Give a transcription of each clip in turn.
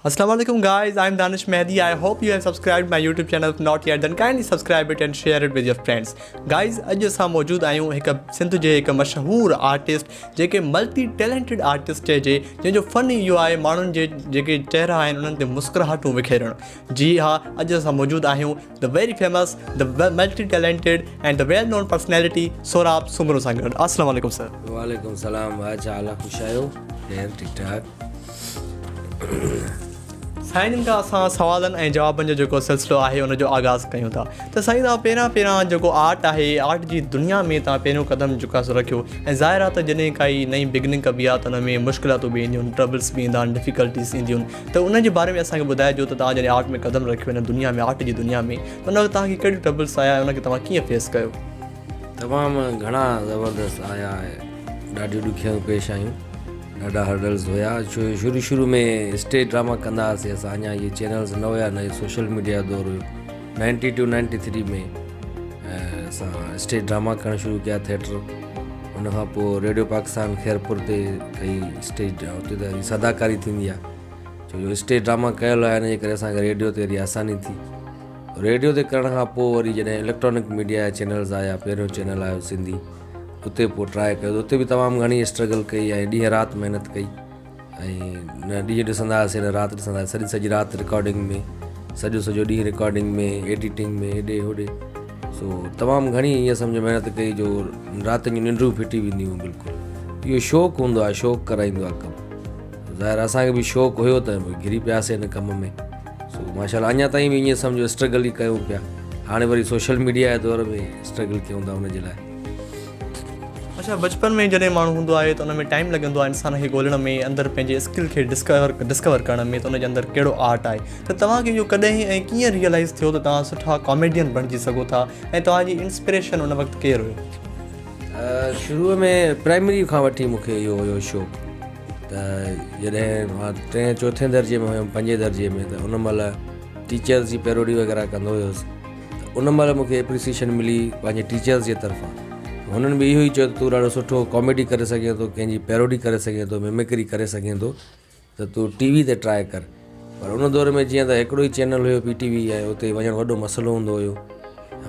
Assalamu alaikum guys, I am Danish Mehdi. I hope you have subscribed my YouTube channel. If not yet, then kindly subscribe it and share it with your friends. Guys, اڄ اسان موجود آهيون هڪ سنڌ جي هڪ مشهور artist جيڪي multi talented artist چئجي جنهن جو فن ئي اهو آهي ماڻهن جي جيڪي چهرا آهن انهن تي مسڪراهٽون وکيرڻ. جي ها اڄ اسان موجود آهيون the very famous the multi talented and the well known personality Sohrab Soomro سان گڏ. السلام عليڪم سر. وعليڪم السلام ڀاء ڇا حال آ خوش آهيو خير ٺيڪ ٺاڪ. سائين جن کان اسان سوالن ۽ جوابن جو جيڪو سلسلو آهي ان جو آغاز ڪيون ٿا ته سائين توهان پهريان پهريان جيڪو آرٽ آهي آرٽ جي دنيا ۾ توهان پهريون قدم جيڪو آهي سو رکيو ۽ ظاهر آهي ته جڏهن ڪائي نئين بگننگ ڪبي آهي ته ان ۾ مشڪلاتون به اينديون آهن ٽربلس به ايندا آهن ڊفيڪلٽيز اينديون آهن ته ان جي باري ۾ اسان کي ٻڌائجو ته توهان جڏهن آرٽ ۾ قدم رکيو هن دنيا ۾ آرٽ جي دنيا ۾ ته ان وقت توهان کي ڪهڙيون ٽربلس آيا ۽ ان کي توهان ڪيئن فيس ڪيو. تمام گهڻا زبردست آيا ڏاڍيون ڏکيائيون پيش آيون. ڏاڍا هرڊلز هيا ڇو جو شروع شروع ۾ اسٽيج ڊراما ڪندا هئاسين اسان اڃا اهي چينلز نه هيا نه سوشل ميڊيا جو دور هيو 92 93 ۾ اسان اسٽيج ڊراما ڪرڻ شروع ڪيا ٿيٽر ان کان پوء ريڊيو پاڪستان خيرپور تي ڪئي اسٽيج اتي ته صداڪاري ٿيندي آهي ڇو جو اسٽيج ڊراما ڪيل هيا ان جي ڪري اسانکي ريڊيو تي وري آساني ٿي ريڊيو تي ڪرڻ کان پوء وري جڏهن اليڪٽرانڪ ميڊيا جا چينلز آيا پهريون چينل آيو سنڌي اتي پوء ٽرائي ڪيو ته اتي به تمام گهڻي اسٽرگل ڪئي ۽ ڏينهن رات محنت ڪئي ۽ نه ڏينهن ڏسندا هئاسين نه رات ڏسندا هئاسين سڄي سڄي رات رڪارڊنگ ۾ سڄو سڄو ڏينهن رڪارڊنگ ۾ ايڊيٽنگ ۾ هيڏي هوڏي سو تمام گهڻي ائين سمجهو محنت ڪئي جو راتين جون ننڊون ڦٽي وينديون هيون بلڪل اهو شوق هوندو آهي شوق ڪرائيندو آهي ڪم ظاهر اسانکي به شوق هيو ته گهري پياسين هن ڪم ۾ سو ماشاء الله اڃا تائين به ائين سمجهو اسٽرگل ئي ڪيون پيا هاڻي وري سوشل ميڊيا جي دور ۾ اسٽرگل ڪيون ٿا ان جي لاء. اڇا بچپن ۾ جڏهن ماڻهو هوندو آهي ته ان ۾ ٽائيم لڳندو آهي انسان کي ڳولڻ ۾ اندر پنهنجي اسڪل کي ڊسڪور ڊسڪور ڪرڻ ۾ ته ان جي اندر ڪهڙو آرٽ آهي ته توهان کي اهو ڪڏهن ۽ ڪيئن ريئلائز ٿيو ته توهان سٺا ڪاميڊين بڻجي سگهو ٿا ۽ توهان جي انسپريشن ان وقت ڪير هيو؟ شروع ۾ پرائمري کان وٺي مون کي اهو هيو شوق ته جڏهن مان ٽئين چوٿين درجي ۾ هيم پنجين درجي ۾ ته ان مهل ٽيچرز جي پيروڊي وغيره ڪندو هيس ته ان مهل مون کي اپريسيشن ملي پنهنجي ٽيچرز جي طرفان هنن به اهو ئي چيو ته تون ڏاڍو سٺو ڪاميڊي ڪري سگهين ٿو ڪنهن جي پيروڊي ڪري سگهين ٿو ممڪري ڪري سگهين ٿو ته تون ٽي وي تي ٽرائي ڪر پر ان دور ۾ جيئن ته هڪڙو ئي چينل هيو پي ٽي وي ۽ اتي وڃڻ وڏو مسئلو هوندو هيو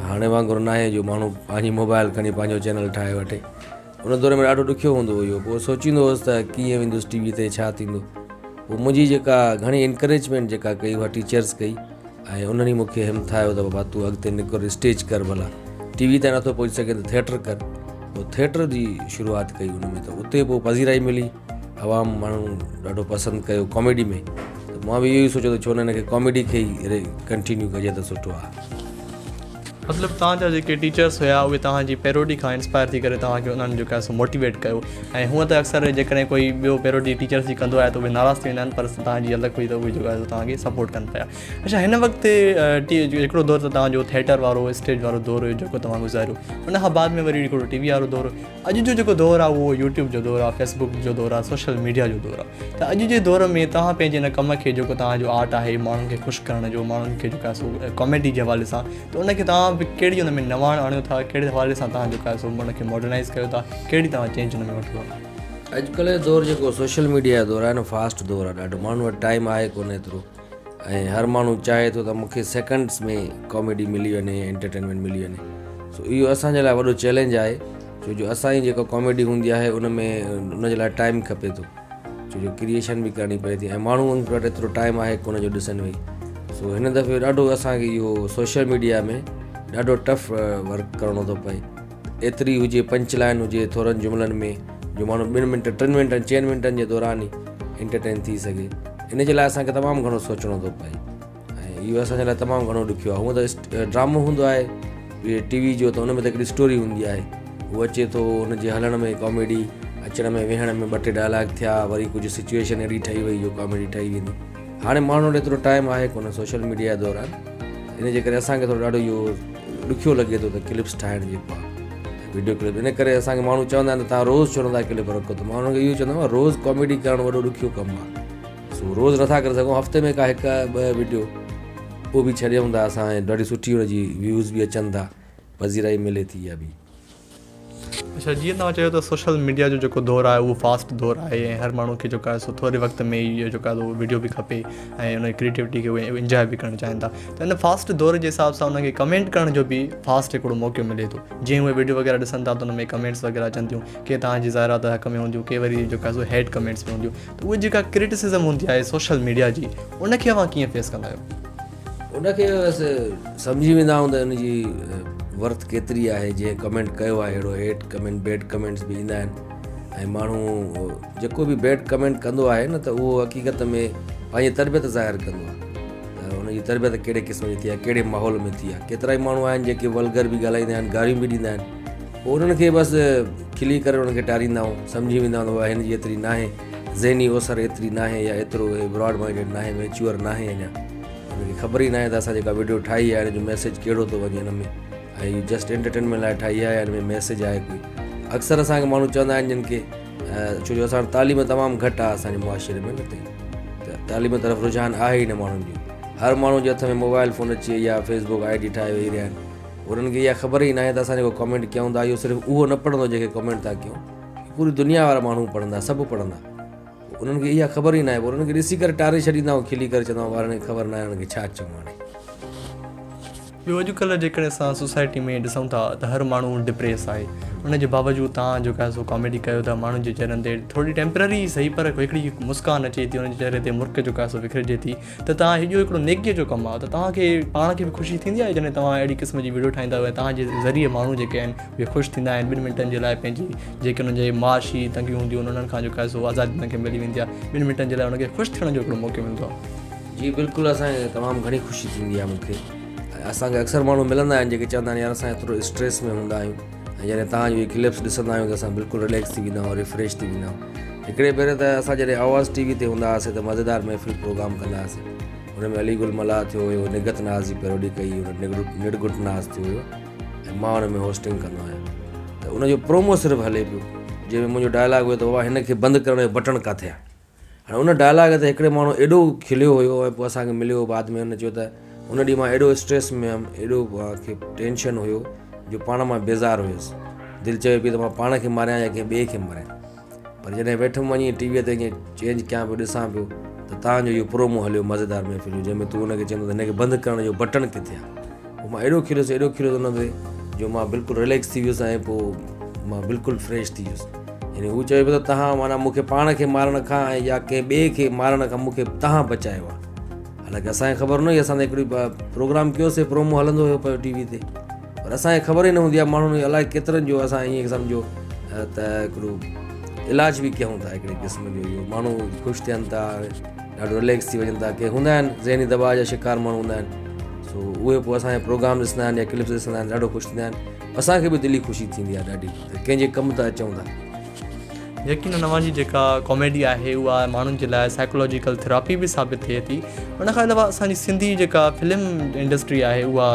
هاڻي وانگر ناهي جو ماڻهو پنهنجي موبائل کڻي پنهنجو چينل ٺاهي وٺي ان دور ۾ ڏاڍو ڏکيو هوندو هيو پوء سوچيندو هوس ته ڪيئن ويندس ٽي وي تي ڇا ٿيندو پوء منهنجي جيڪا گهڻي انڪريجمينٽ جيڪا ڪئي اها ٽيچرس ڪئي ۽ انهن ئي مون کي همٿايو ته بابا تون اڳتي نڪر اسٽيج ڪر ڀلا ٽي وي تي نٿو پهچي سگهين ته ٿيٽر ڪر پوء ٿيٽر جي شروعات ڪئي ان ۾ ته اتي پوء پذيرائي ملي عوام ماڻهو ڏاڍو پسند ڪيو ڪاميڊي ۾ ته مان به اهو ئي سوچيو ته ڇو نه هن کي ڪاميڊي کي ئي ڪنٽينيو ڪجي ته سٺو آهي. مطلب توهان جا جيڪي ٽيچرس هيا اهي توهان جي پيروڊي کان انسپائر ٿي ڪري توهان کي انهن جيڪو آهي سو موٽيويٽ ڪيو ۽ هونء ته اڪثر جيڪڏهن ڪوئي ٻيو پيروڊي ٽيچرس جي ڪندو آهي ته اهي ناراض ٿي ويندا آهن پر توهان جي الڳ هئي ته اهي جيڪو آهي سو توهان کي سپورٽ ڪن پيا اڇا هن وقت هڪڙو دور ته توهان جو ٿيٽر وارو اسٽيج وارو دور هيو جيڪو توهان گذاريو ان کان بعد ۾ وري هڪڙو ٽي وي وارو دور اڄ جو جيڪو دور آهي اهو يوٽيوب جو دور آهي فيسبوڪ جو دور آهي سوشل ميڊيا جو دور آهي ته اڄ جي دور ۾ توهان پنهنجي ان ڪم کي جيڪو توهان جو آرٽ آهي ماڻهن کي خوش ڪرڻ جو ماڻهن کي جيڪو آهي سو ڪاميڊي جي حوالي سان ته ان کي توهان به ڪهڙي ان ۾ نواڻ آڻيو ٿا ڪهڙي حوالي سان توهان جيڪو آهي سو ان کي ماڊرنائز ڪيو ٿا ڪهڙي توهان چينج ان ۾ وٺو ٿا. اڄڪلهه جو دور جيڪو سوشل ميڊيا جو دور آهي نه فاسٽ دور آهي ڏاڍو ماڻهن وٽ ٽائيم آهي ڪونه ايترو ۽ هر ماڻهو چاهي ٿو ته مون کي سيڪنڊس ۾ ڪاميڊي ملي وڃي انٽرٽينمينٽ ملي وڃي سو اهو اسان جي لاء وڏو چئلينج آهي ڇو جو اسان جي جيڪا ڪاميڊي هوندي آهي ان ۾ ان جي لاء ٽائيم کپي ٿو ڇو جو ڪريئيشن به ڪرڻي پئي ٿي ۽ ماڻهو وٽ ايترو ٽائيم آهي ڪونه جو ڏسن ويهي سو هن دفعي ڏاڍو اسانکي اهو سوشل ميڊيا ۾ ڏاڍو ٽف ورڪ ڪرڻو ٿو پئي ايتري هجي پنچ لائن هجي ٿورن جملن ۾ جو ماڻهو ٻن منٽ ٽن منٽن چئن منٽن جي دوران ئي انٽرٽين ٿي سگهي ان جي لاء اسانکي تمام گهڻو سوچڻو ٿو پئي ۽ اهو اسانجي لاء تمام گهڻو ڏکيو آهي هونء ته ڊرامو هوندو آهي ٽي وي جو ته ان ۾ ته هڪڙي اسٽوري هوندي آهي هو اچي ٿو ان جي هلڻ ۾ ڪاميڊي اچڻ ۾ ويهڻ ۾ ٻه ٽي ڊائلاگ ٿيا وري ڪجهه سچويشن اهڙي ٺهي وئي جو ڪاميڊي ٺهي ويندي هاڻي ماڻهن وٽ ايترو ٽائيم آهي ڪونه سوشل ميڊيا جي دوران ان جي ڪري اسانکي ٿورو ڏاڍو اهو ڏکيو لڳي ٿو ته ڪلپس ٺاهڻ جيڪو آهي ويڊيو ڪلپ ان ڪري اسانکي ماڻهو چوندا آهن ته تان روز ڇو نٿا ڪلپ رکو ته مان انهن کي اهو چوندو آهيان روز ڪاميڊي ڪرڻ وڏو ڏکيو ڪم آهي سو روز نٿا ڪري سگهون هفتي ۾ ڪا هڪ ٻه ويڊيو پوء به ڇڏيون ٿا اسان ۽ ڏاڍي سٺي ان جي ويوز به اچن ٿا پذيرائي ملي ٿي اها به. اڇا جيئن توهان چيو ته سوشل ميڊيا جو جيڪو دور آهي اهو فاسٽ دور آهي ۽ هر ماڻهو کي جيڪو آهي سو ٿوري وقت ۾ ئي اهو جيڪو آهي سو وڊيو به کپي ۽ ان جي ڪريٽيوٽي کي اهي انجواء به ڪرڻ چاهين ٿا ته ان فاسٽ دور جي حساب سان انهن کي ڪمينٽ ڪرڻ جو به فاسٽ هڪڙو موقعو ملي ٿو جيئن اهي وڊيو وغيره ڏسن ٿا ته ان ۾ ڪمينٽس وغيره اچن ٿيون ڪي توهان جي ظاهر آهي ته حق ۾ هونديون ڪي وري جيڪو آهي سو هيٽ ڪمينٽس ۾ هونديون ته اهي جيڪا ڪريٽيسزم هوندي آهي سوشل ميڊيا جي ان کي اوهان ڪيئن فيس ڪندا آهيو؟ ان کي بس سمجهي ويندا آهيون ته ان جي ورٿ ڪيتري آهي جنهن ڪمينٽ ڪيو آهي اهڙو هيٽ ڪمينٽ بيڊ ڪمينٽس به ايندا آهن ۽ ماڻهو جيڪو به بيڊ ڪمينٽ ڪندو آهي نه ته اهو حقيقت ۾ پنهنجي تربيت ظاهر ڪندو آهي ته ان جي تربيت ڪهڙي قسم جي ٿي آهي ڪهڙي ماحول ۾ ٿي آهي ڪيترا ئي ماڻهو آهن جيڪي ولگر به ڳالهائيندا آهن گاريون به ڏيندا آهن پوء انهن کي بس کلي ڪري انهن کي ٽاريندا آهيون سمجهي ويندا آهيون ته هن جي ايتري ناهي ذهني اوسر ايتري ناهي يا ايترو براڊ مائنڊيڊ ناهي ميچوئر ناهي اڃا هن کي خبر ئي ناهي ته اسان جيڪا وڊيو ٺاهي آهي ان جو ميسيج ڪهڙو ٿو وڃي هن ۾ ۽ هي جسٽ انٽرٽينمينٽ لاء ٺاهي آهي يا هن ۾ ميسيج آهي ڪوئي اڪثر اسان کي ماڻهو چوندا آهن جن کي ڇو جو اسان وٽ تعليم تمام گهٽ آهي اسانجي معاشري ۾ نه ته تعليم طرف رجحان آهي ئي نه ماڻهن جو هر ماڻهو جي هٿ ۾ موبائل فون اچي يا فيس بڪ I D ٺاهي ويهي رهيا آهن انهن کي اها خبر ئي ناهي ته اسان جيڪو ڪمينٽ ڪيون ٿا اهو صرف اهو نه پڙهندو جنهن کي ڪمينٽ ٿا ڪيون پوري دنيا وارا ماڻهو پڙهندا سڀ پڙهندا انهن کي اها خبر ئي ناهي پوء انهن کي ڏسي ڪري ٽاري ڇڏيندا آهيون کلي ڪري چوندا آهيون ٻارن کي خبر ناهي انهن کي ڇا چئون هاڻي. ٻيو اڄڪلهه جيڪڏهن اسان سوسائٽي ۾ ڏسون ٿا ته هر ماڻهو ڊپريس آهي ان جي باوجود توهان جيڪو آهي سو ڪاميڊي ڪيو ٿا ماڻهن جي چهرن تي ٿوري ٽيمپرري ئي سهي پر هڪڙي مسڪان اچي ٿي انهن جي چهري تي مرڪ جيڪو آهي سو وکرجي ٿي ته توهان اهو هڪڙو نيڪيء جو ڪم آهي ته توهان کي پاڻ کي به خوشي ٿيندي آهي جڏهن توهان اهڙي قسم جي وڊيو ٺاهيندا آهيو ۽ توهان جي ذريعي ماڻهو جيڪي آهن اهي خوش ٿيندا آهن ٻن منٽن جي لاء پنهنجي جيڪي انهن جي معاشي تنگيون هونديون آهن انهن کان جيڪو آهي سو آزادي انهن کي ملي ويندي آهي ٻن منٽن جي لاء انهن کي خوش ٿيڻ جو هڪڙو موقعو ملندو آهي. جي بلڪل اسان کي تمام گهڻي خوشي ٿيندي آهي مون کي ۽ اسان کي اڪثر ماڻهو ملندا آهن جيڪي چوندا آهن يار اسان ايترو اسٽريس ۾ هوندا آهيون ۽ جڏهن توهان جو هي ڪلپس ڏسندا آهيون ته اسان بلڪل رليڪس ٿي ويندا آهيون ريفريش ٿي ويندا آهيون هڪڙي ڀيري ته اسان جڏهن آواز ٽي وي تي هوندا هئاسين ته مزيدار محفل پروگرام ڪندا هئاسين ان ۾ علي گل ملاح ٿيو هيو نگهت ناز جي پيروڊي ڪئي هن نڙگهٽ ناز ٿيو هيو ۽ مان ان ۾ هوسٽنگ ڪندو آهيان ته ان جو پرومو صرف هلي پيو جنهن ۾ منهنجو ڊائلاگ هيو ته بابا هن کي بند ڪرڻ جو بٽڻ ڪاٿي آهي هاڻي ان ڊائلاگ تي هڪڙي ماڻهو ايڏو کليو هيو ۽ پوء اسان کي مليو بعد ۾ هن چيو ته ان ڏينهن مان ايڏو اسٽريس ۾ هيم ايڏو کي ٽينشن هيو جو پاڻ مان بيزار هيس دل چوي پئي ته مان پاڻ کي ماريان يا ڪنهن ٻئي کي ماريان پر جڏهن ويٺم وڃي ٽي ويء تي ائين چينج ڪيان پيو ڏسان پيو ته تان جو اهو پرومو هليو مزيدار محفل جو جنهن ۾ تون ان کي چوندو ته هن کي بند ڪرڻ جو بٽڻ ڪٿي آهي پوء مان ايڏو کليس ايڏو کليس ان تي جو مان بلڪل رليڪس ٿي ويس ۽ پوء مان بلڪل فريش ٿي ويس يعني هو چوي پيو ته تهان معنيٰ مون کي پاڻ کي مارڻ کان ۽ يا ڪنهن ٻئي کي مارڻ کان مون کي تهان بچايو آهي حالانڪه اسان کي خبر نه هئي اسان ته هڪڙي پروگرام ڪيوسي پرومو هلندو هيو پيو ٽي وي تي پر اسان کي خبر ئي نه هوندي آهي ماڻهن الائي ڪيترن جو اسان ائين سمجهو ته هڪڙو علاج به ڪيون ٿا هڪڙي قسم جو اهو ماڻهو خوش ٿين ٿا ڏاڍو رليڪس ٿي وڃن ٿا ڪي هوندا آهن ذهني دٻاء جا شڪار ماڻهو هوندا آهن سو اهي پوء اسانجا پروگرام ڏسندا آهن يا ڪلپس ڏسندا آهن ڏاڍو خوش ٿيندا آهن اسان کي به دلي خوشي ٿيندي آهي ڏاڍي ته ڪنهن جي ڪم ته اچون ٿا. يقينن اوهان جي جيڪا ڪاميڊي آهي اها ماڻهن جي لاء سائيڪالاجيڪل ٿراپي به ثابت ٿئي ٿي ان کان علاوه اسان جي سنڌي جيڪا فلم انڊسٽري آهي اها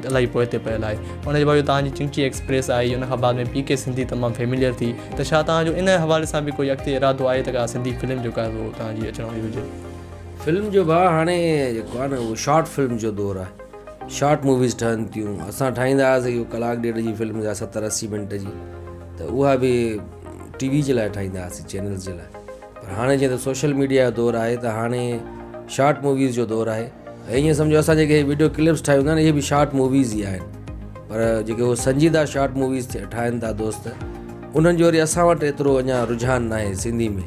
الاهي پوئتي پيل آهي ان جي باوجود توهان جي چنگچي ايڪسپريس آئي ان کان بعد ۾ پي ڪي سنڌي تمام فيمليئر ٿي ته ڇا توهان جو ان حوالي سان به ڪوئي اڳتي ارادو آهي ته ڪا سنڌي فلم جيڪا آهي سو توهان جي اچڻ واري هجي. فلم جو ڀاء هاڻي جيڪو آهي نه اهو شارٽ فلم جو دور آهي شارٽ موويز ٺهن ٿيون اسان ٺاهيندا هئاسين اهو ڪلاڪ ڏيڍ جي فلم يا ستر اسي منٽ جي ته اها به ٽي وي جي لاء ٺاهيندا هئاسين چينلز جي لاء پر هاڻي جيئن ته سوشل ميڊيا جو دور آهي ته هاڻي شارٽ موويز جو دور آهي ۽ ائين سمجهو اسان جيڪي ويڊيو ڪلپس ٺاهيون ٿا نه اهي به شارٽ موويز ئي آهن پر جيڪي هو سنجيده شارٽ موويز ٺاهن ٿا دوست انهن جو وري اسان وٽ ايترو اڃا رجحان ناهي سنڌي ۾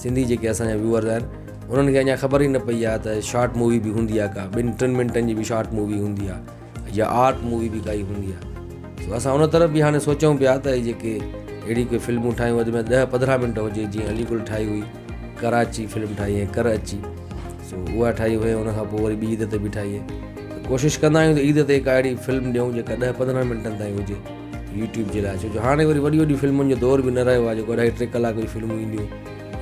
سنڌي جيڪي اسانجا ويوئرز آهن انهن کي اڃا خبر ئي نه پئي آهي ته شارٽ مووي به هوندي آهي ڪا ٻن ٽن منٽن جي به شارٽ مووي هوندي آهي يا آرٽ مووي به ڪائي هوندي آهي سو اسان ان طرف به هاڻي سوچون پيا ته جيڪي اهڙي ڪوئي فلمون ٺاهيون وڌ ۾ ڏهه پندرهن منٽ هجي جيئن علي گل ٺاهي هئي ڪراچي فلم ٺاهي ۽ ڪر اچي سو اها ٺاهي هئي ان کان پوء وري ٻي عيد تي به ٺاهي ته ڪوشش ڪندا آهيون ته عيد تي ڪا اهڙي فلم ڏيون جيڪا ڏهه پندرهن منٽن تائين هجي يوٽيوب جي لاء ڇو جو هاڻي وري وڏي وڏي فلمن جو دور به نه رهيو آهي جيڪو اڍائي ٽي ڪلاڪ جون فلمون اينديون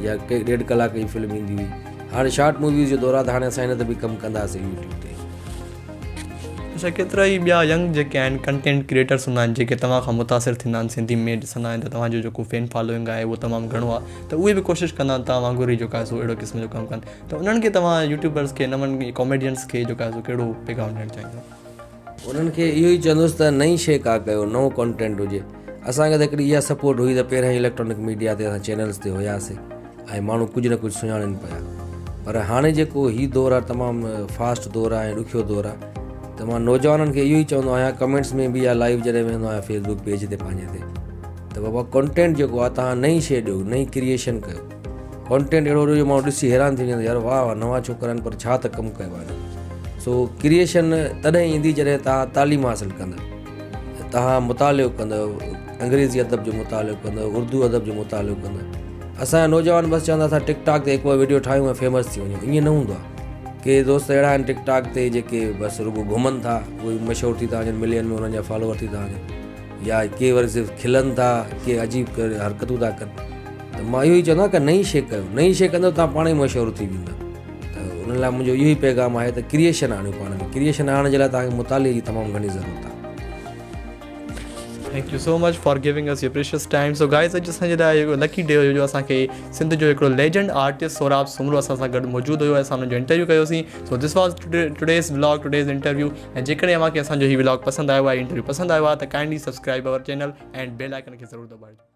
يا ڪي ڏيڍ ڪلاڪ جي فلم ايندي هئي هاڻي شارٽ موويز جو دور آهي ته هاڻي اسان هن تي به ڪم ڪنداسين يوٽيوب تي. اڇا ڪيترا ئي ٻيا ينگ جيڪي آهن ڪنٽينٽ ڪريئيٽرس هوندا آهن جيڪي توهان کان متاثر ٿيندا آهن سنڌي ۾ ڏسندا آهن ته توهان جو جيڪو فين فالوئنگ آهي اهو تمام گهڻو آهي ته اهي به ڪوشش ڪندا آهن توهان وانگر ئي جيڪو آهي سو اهڙو قسم جو ڪم ڪن ته انهن کي توهان يوٽيوبرس کي نون ڪاميڊينس کي جيڪو آهي سو ڪهڙو پيغام ڏيڻ چاهيندو. انهن کي اهو ئي چوندس ته نئين شيء ڪا ڪيو نئون ڪنٽينٽ هجي. اسان کي ته هڪڙي اها سپورٽ هئي ته پهريان اليڪٽرانڪ ميڊيا تي اسان چينلز تي هياسي ۽ ماڻهو ڪجهه نه ڪجهه سڃاڻين پيا پر هاڻي جيڪو هي دور آهي تمام فاسٽ دور آهي ۽ ڏکيو دور آهي ته مان نوجوانن کي اهو ئي چوندو آهيان ڪمينٽس ۾ به يا لائيو جڏهن ويهندو آهيان فيسبوڪ پيج تي پنهنجي تي ته بابا ڪنٽينٽ جيڪو آهي تهان نئين شيء ڏيو نئين ڪريئيشن ڪيو ڪنٽينٽ اهڙو ڏيو جو ماڻهو ڏسي حيران ٿي وڃي يار واهه واهه نوان ڇوڪرا آهن پر ڇا ته ڪم ڪيو آهي سو ڪريئيشن تڏهن ايندي جڏهن تهان تعليم حاصل ڪندا توهان مطالعو ڪندؤ، انگريزي ادب جو مطالعو ڪندؤ، اردو ادب جو مطالعو ڪندؤ. اسان جا نوجوان بس چوندا اسان ٽڪ ٽاڪ تي هڪ ٻه وڊيو ٺاهيون ۽ فيمس ٿي وڃون ائين نه هوندو آهي. ڪي دوست اهڙا آهن ٽڪ ٽاڪ تي جيڪي بس رڳو گهمن ٿا اهي مشهور ٿي ٿا وڃن ملين ۾ انهن جا فالوور ٿي ٿا وڃن يا ڪي وري صرف کلن ٿا ڪي عجيب حرڪتون ٿا ڪن ته مان اهو ئي چوندو آهيان ته نئين شيء ڪيو نئين شيء ڪندو توهان پاڻ ئي مشهور ٿي ويندا ته ان لاء منهنجو اهو ئي پيغام آهي ته ڪريئيشن آڻيو پاڻ ۾ ڪريئيشن آڻڻ جي لاء توهان کي مطالعي جي تمام گهڻي ضرورت آهي. Thank you so much for giving us your precious time so guys اڄ اسان جي لاء هڪڙو لڪي ڊي هيو جو اسان کي سنڌ جو هڪڙو ليجنڊ آرٽسٽ سهراب سومرو اسان سان گڏ موجود هيو اسان ان جو انٽرويو ڪيوسين so this was today's vlog today's interview ۽ جيڪڏهن اوهان کي اسان جو هي ولاگ پسند آيو آهي انٽرويو پسند آيو آهي ته kindly subscribe our channel and bell icon کي ضرور دٻائجو.